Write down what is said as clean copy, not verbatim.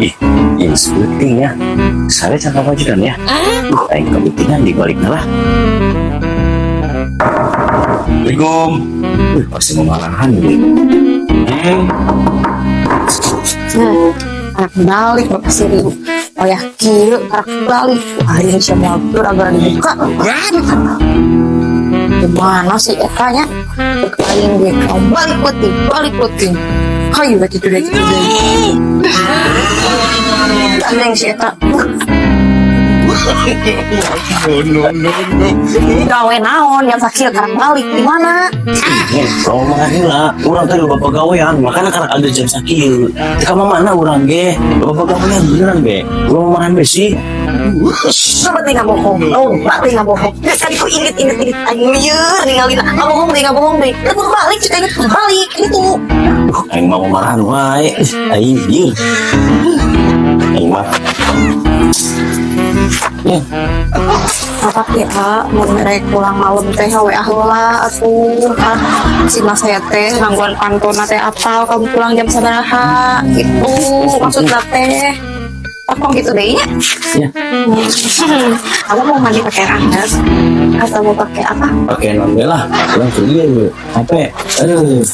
Ih, ini penting ya. Saya can pamajikan ya. Aing kepentingan di balik lah. Assalamualaikum. Pasti mau marahan gitu. Nah, anak balik Bapak Siri. Oh ya, kieu anak balik. Wah, ini semua motor agar dibuka. Gimana sih etanya? Aing ge balik peuting, balik peuting. Hayu berarti itu deh, itu deh. Aneh si eta. No, no, no, no. Gawe naon jam sakieu karak balik di mana? Ih, kamu mah heula. Urang teh loba pagawean, makanya karena ada jam sakieu. Teu ka mana urang ge? Loba pagawean beneran be. Urang marahan be sih. Coba teh bohong. Oh, teh bohong. Geus tadi ku inget inget inget aing lieur ningalina. Ngabohong deh, ngabohong deh. Kudu balik cek aing kudu balik gitu. Aing mah marahan wae. Aing ieu. Aing mah. Ya, Apa ya, mau mereka pulang malam teh WA heula atuh. Ah, si mas saya teh nangguan pantona teh apal kamu pulang jam sabaraha gitu maksudnya teh. Apa gitu deh ya? Ya. Kamu mau mandi pakai air hangat atau mau pakai apa? Pakai non lah. Urang kerja gue. Capek. Aduh.